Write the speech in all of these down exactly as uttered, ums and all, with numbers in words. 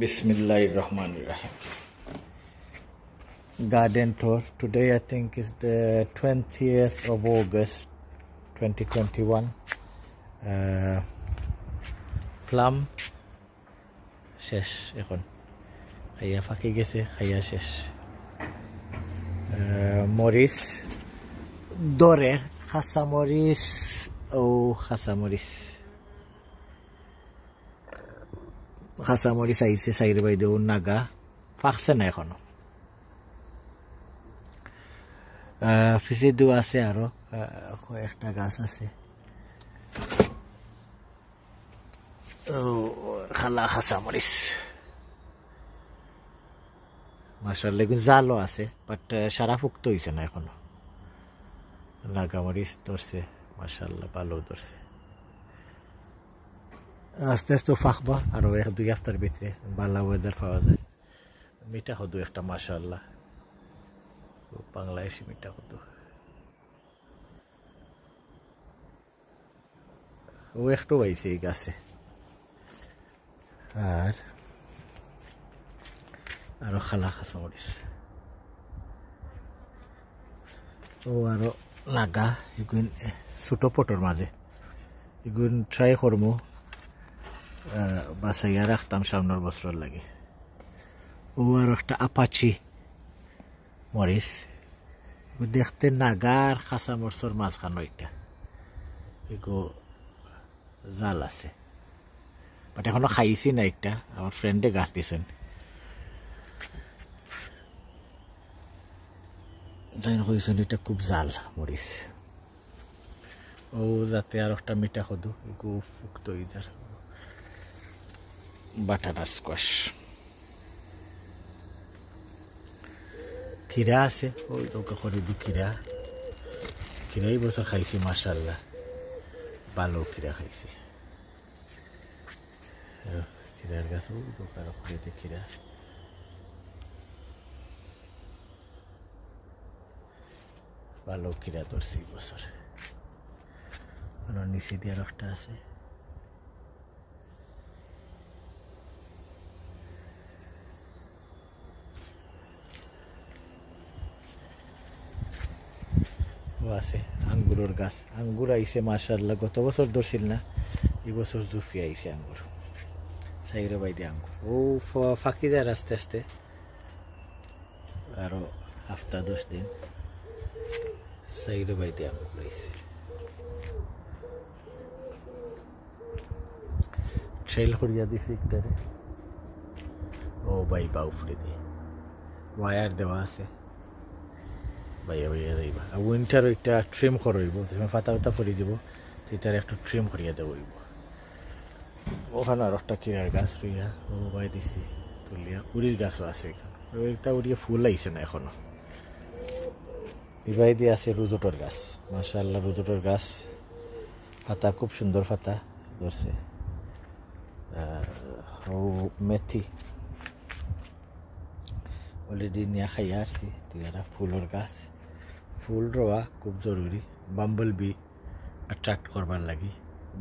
Bismillahir Rahmanir Rahim. Garden tour. Today I think is the twentieth of August, twenty twenty-one. Uh, plum শেষ এখন, খাইয়া ফাকি গেছে, খাইয়া শেষ। আহ, মরিচ ধরে, কাঁচা মরিচ, ও কাঁচা মরিচ, কাঁচা মরিচ আইছে চাইর বাইদেউ নাগা, পাকছে না এখনো। আহ, পিছেদিও আছে আরো, আহ, কয়েকটা গাছ আছে। ও, কালা কাঁচা মরিচ। মাশাআল্লাহ, এগুন জালও আছে, but, আহ, সারা পুক্ত অইছে না এখনো। নাগা মরিচ ধরছে, মাশাআল্লাহ, ভালো ধরছে। আস্তে আস্তে ফাকবা, আরো এক দুই হাপ্তার ভিতরে ভালা weather পাওয়া যায়। মিঠা কদু একটা, মাশাআল্লাহ, বাংলাদেশি মিঠা কদু। ও একটু পাইছে এই গাছে। আর আরো কালা কাঁচা মরিচ। ও আরো নাগা, এগুন ছোট পটর মাঝে। এগুন try করমু, আহ, বাছাইয়া রাখতাম সামনের বছর লাগি। ও আর একটা আপাচি মরিচ, এগু দেখতে নাগা আর কাঁচা মরিচর মাঝখানো এটা, এগু জাল আছে, but এখনো খাইছি না একটা। আমার friend এ গাছ দিছইন, তাইন কইছইন এটা খুব জাল মরিচ। ও যাতে আর একটা মিঠা কদু, এগু পুক্ত অই যার। Butternut squash। খিরা আছে, ওই তো ওকে করে দি খিরা। খিরা এই বছর খাইছি, মাশাআল্লাহ, ভালো খিরা খাইছি। আহ, খিরার গাছ, ওই তো ওকে করে দি খিরা। ভালো খিরা ধরছে এই বছর। আর নিচে দিয়া একটা আছে। ও আছে আঙ্গুরর গাছ, আঙ্গুর আইছে মাশাআল্লাহ, গত বছর ধরছিল না, এই বছর জুফি আইছে আঙ্গুর, চাইরো বাইদি আঙ্গুর। ও ফ-, ফাকি যার আস্তে আস্তে, আরো হাপ্তা দশ দিন, চাইরো বাইদি আঙ্গুর আইছে। Trail করিয়া দিছি একটারে। ও ভাই, বা উপরে দি wire দেওয়া আছে। ভাইয়া, ভাইয়া, যাইবা। আর winter একটা trim করা অইবো, যখন পাতা পাতা পড়ি দিব, তো এটারে একটু trim করিয়া দেওয়া অইবো। ওখানো আর একটা খিরার গাছ রইয়া, ও ভাই দিছি তুলিয়া, উড়ির গাছও আছে এখানো। ও একটা উড়িয়ে ফুল আইছে না এখনো। ইবাইদি আছে রুজুটর গাছ, মাশাআল্লাহ, রুজুটর গাছ, পাতা খুব সুন্দর পাতা ধরছে। আহ, ও মেথি already নিয়া খাইয়া আসছি। তুই একটা ফুলর গাছ, ফুল রোয়া খুব জরুরি, bumble bee attract করবার লাগি।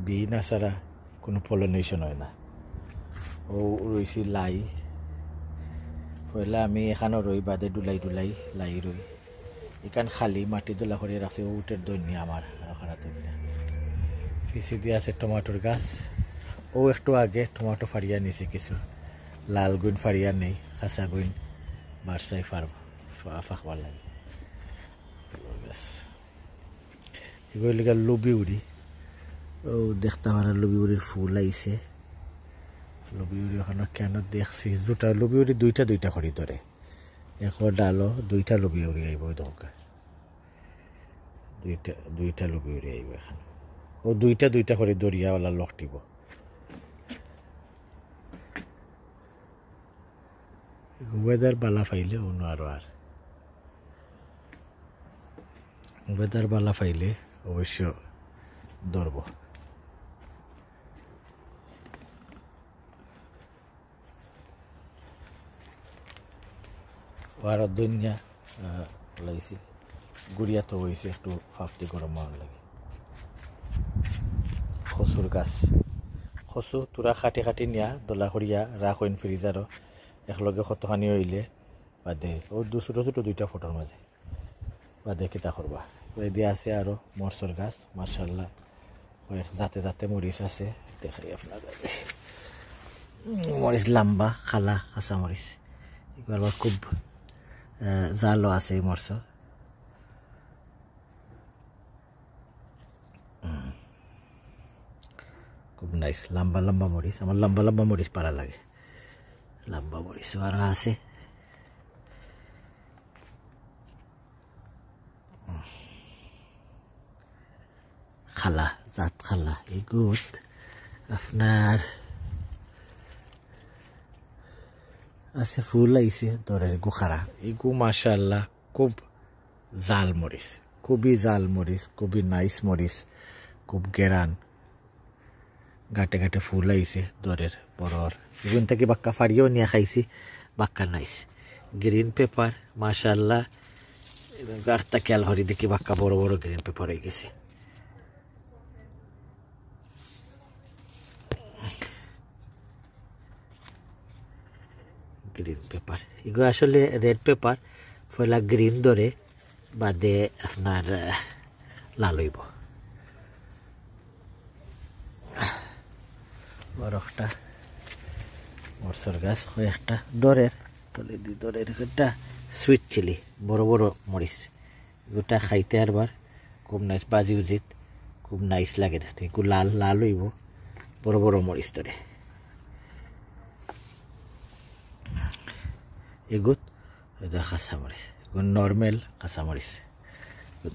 Bee না ছাড়া কোনো pollination হয় না। ও রইছি লাই, পয়লা আমি এখানো রই, বাদে ডুলাই ডুলাই লাই রই। এখান খালি মাটি দলা করিয়া রাখছি, ও উটের দৈন্য আমার, আর খারাপ দৈন্য। পিছে দিয়া আছে টমাটোর গাছ, ও একটু আগে টমাটো ফাড়িয়া নিছি কিছু, লাল গুইন ফাড়িয়া নেই, কাঁচা গুইন বারসাই ফার-, ফা-, ফাঁকবার লাগে। এগুলো লিগা লুবি উড়ি, ও দেখতে পারা লুবি উড়ির ফুল আইছে। লুবি উড়ি ওখানো কেন দেখছি, দুটা লুবি উড়ি দুইটা দুইটা করি ধরে। এখন ডালো দুইটা লুবি উড়ি আইবো, ওই দেখো। দুইটা, দুইটা লুবি উড়ি আইবো এখন। ও দুইটা দুইটা করি ধরিয়া ওলা লকটিবো। Weather বালা পাইলে অনো আরো আর। Weather বালা পাইলে অবশ্য ধরবো। আরো দুনিয়া, আহ, লাইছি। গুড়িয়া তো হইছে একটু ফাফতি গরম হওয়ার লাগে। কচুর গাছ, কচু তুরা কাটি কাটি নিয়া দলা করিয়া রাখইন ফ্রিজারো, একলগে কতখানি অইলে বাদে ও দু-, ছোট ছোট দুইটা ফটোর মাঝে বাদে কিতা করবা। ওই দিয়া আছে আরো মরচর গাছ, মাশাআল্লাহ, কয়েক জাতে জাতে মরিচ আছে, দেখাই আপনারারে। মরিচ লাম্বা, কালা, কাঁচা মরিচ, এগুলো আবার খুব, আহ, জালও আছে এই মরচ। হুম। খুব নাইস, লম্বা লম্বা মরিচ। আমার লম্বা লম্বা মরিচ পারা লাগে। লম্বা মরিচ আরো আছে। হুম। কালা, জাত কালা। এগুত আপনার আছে, ফুল আইছে, ধরের গু খারা। এগু মাশাআল্লাহ খুব জাল মরিচ, খুবই জাল মরিচ, খুবই নাইস মরিচ, খুব গেরান। গাটে গাটে ফুল আইছে, ধরের বড়র। এগুন থাকি বাক্কা ফাড়িও নিয়া খাইছি, বাক্কা নাইস। গ্রিন পেপার, মাশাআল্লাহ, গাছটা খেয়াল করি দেখি বাক্কা বড় বড় গ্রিন পেপার অই গেছে। গ্রিন পেপার, এগু আসলে রেড পেপার, পয়লা গ্রিন ধরে, বাদে আপনার, আহ, লাল অইবো। বড় একটা মরচর গাছ, কয়েকটা ধরের, তলেদি ধরের, একটা সুইট চিলি, বড় বড় মরিচ। এগুটা খাইতে আরবার খুব নাইস, বাজি উজিত খুব নাইস লাগে। দেখতে এগু লাল লাল অইবো, বড় বড় মরিচ ধরে। এগুত, এটা কাঁচা মরিচ, এগু নরমাল কাঁচা মরিচ।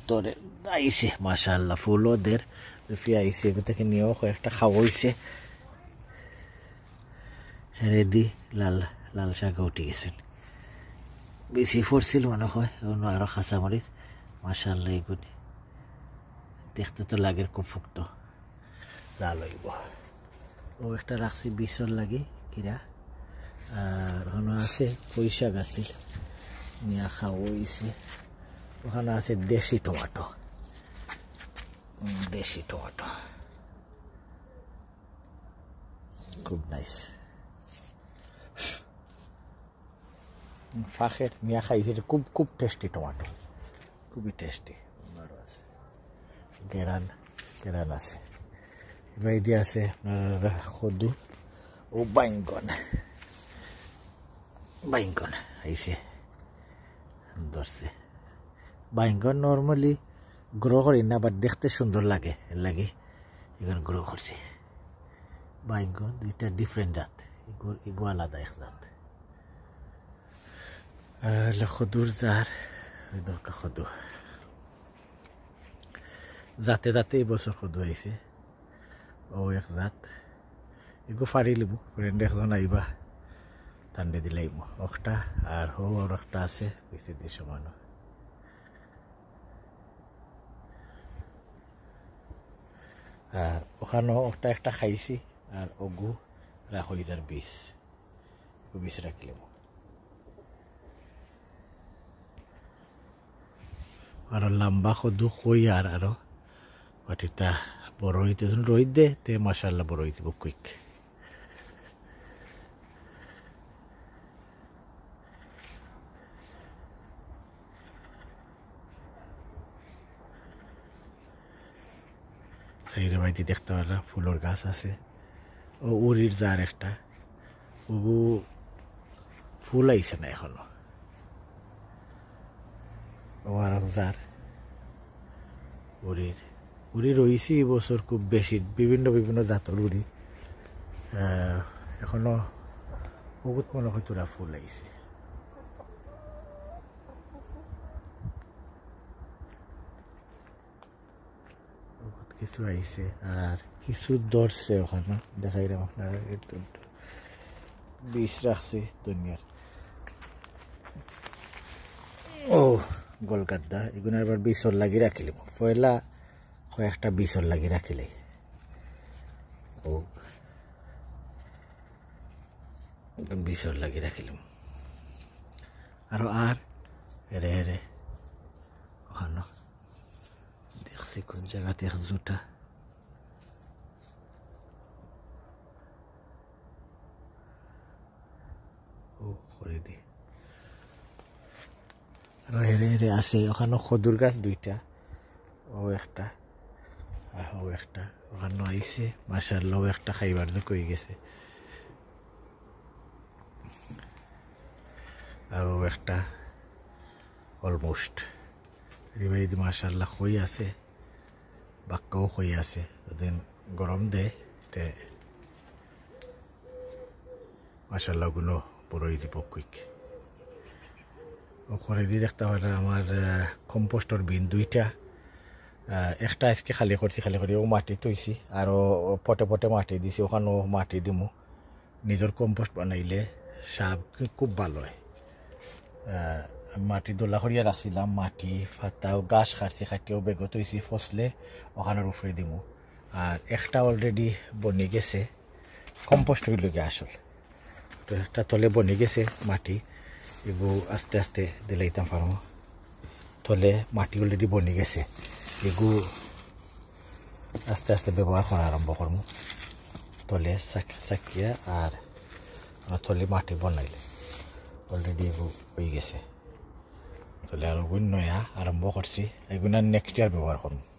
ধরে আইছে, মাশাআল্লাহ, ফুলও দের, ফিয়া আইছে, এগু থাকি নিয়েও কয়েকটা খাওয়া অইছে। রেডি, লাল, লাল শাক উঠি গেছে। বেশি ফরছিল মনে হয়, অন্য আরো কাঁচা মরিচ। মাশাআল্লাহ, এগুন দেখতে তো লাগের খুব ফুক্ত, লাল অইবো। ও একটা রাখছি বিচর লাগি কিরা, আর ওখানো আছে পুঁইশাক আছিল, নিয়া খাওয়া অইছে। ওখানো আছে দেশি টমেটো, উম, দেশি টমেটো। খুব নাইস। ফাঁকের মিয়া খাইছে, এটা খুব, খুব টেস্টি টমেটো, খুবই টেস্টি। গেরান, গেরান আছে। এবার এদিকে আছে আপনার কদু ও বাইঙ্গন। বাইঙ্গন আইছে, ধরছে। বাইঙ্গন normally গ্রো করি না, but দেখতে সুন্দর লাগে, এর লাগি এগুন গ্রো করছে। বাইঙ্গন দুইটা ডিফারেন্ট জাত, এগু, এগু আলাদা এক জাত। আর হলো কদুর জার, ওই দরকার কদু। জাতে জাতে এই বছর কদু আইছে, ও এক জাত। এগু ফাড়ি লিমু, ফ্রেন্ড একজন আইবা, তানরে দিলাইমু। একটা আর হো আর একটা আছে, পিছে দিয়ে সমানো। আর ওখানো একটা একটা খাইছি, আর ওগু রাখো ইজার বিষ, এগু বিষ রাখিলাম। আরো লম্বা কদু কই আর আরো, but ইতা বড় অইতে রইদ দে, তে মাশাআল্লাহ বড় অইতে কুইক। সাইডে বাইতে দেখতে পাররা ফুলর গাছ আছে। ও উরির জার একটা, ওগু ফুল আইছে না এখনো। ও আর এক জার উরির, উরি রইছে এই বছর খুব বেশি, বিভিন্ন বিভিন্ন জাতর উরি। আহ, এখনো বহুত মনে হয় তোরা ফুল আইছে। বহুত কিছু আইছে, আর কিছু ধরছে ওখানো, দেখাইলাম আপনারা, একটু একটু বিষ রাখছি দুনিয়ার। ও, গোলগাদ্দা, এগুন আবার বিচর লাগি রাখিলাম। পয়লা কয়েকটা বিচর লাগি রাখিলাই। ও, এগুন বিচর লাগি রাখিলাম। আরো আর, এরে, এরে, ওখানো। দেখছি কোন জাগাত এক জুটা। ও, করে দি। আর হেরে হেরে আছে, ওখানো খদুর গাছ দুইটা, ও একটা, আর ও একটা, ওখানো আইছে, মাশাআল্লাহ, ও একটা খাইবার যোগ অই গেছে। আর ও একটা almost। রিবাইদ মাশাআল্লাহ কই আছে, বাক্কাও কই আছে, যদিন গরম দেয়, তে মাশাআল্লাহ গুলো বড় অই দিব quick। ও করে দি দেখতা পাররা আমার, আহ, compost-র bin দুইটা, আহ, একটা আজকে খালি করছি, খালি করি ও মাটি থইছি, আর ও পটে পটে মাটি দিছি, ওখানো মাটি দিমু। নিজর compost বানাইলে সাপ খু-, খুব ভালো অয়। আহ, মাটি দলা করিয়া রাখছিলাম, মাটি, ফাতা ও ঘাস কাটছি, কাটিয়াও বেগত থইছি, ফসলে ওখানোর উপরে দিমু। আর একটা already বনি গেছে, compost অইল গিয়া আসল। তো একটা তলে বনি গেছে মাটি, এগু আস্তে আস্তে দিলাইতাম পারমু। তলে মাটি already বনি গেছে, এগু আস্তে আস্তে ব্যবহার করা আরম্ভ করমু। তলে চাক-, চাকিয়া আর আমরা তলে মাটি বনাইলে already এগু অই গেছে। তলে আর ওগুন নয়া আরম্ভ করছি, এগুন আর next year ব্যবহার করমু।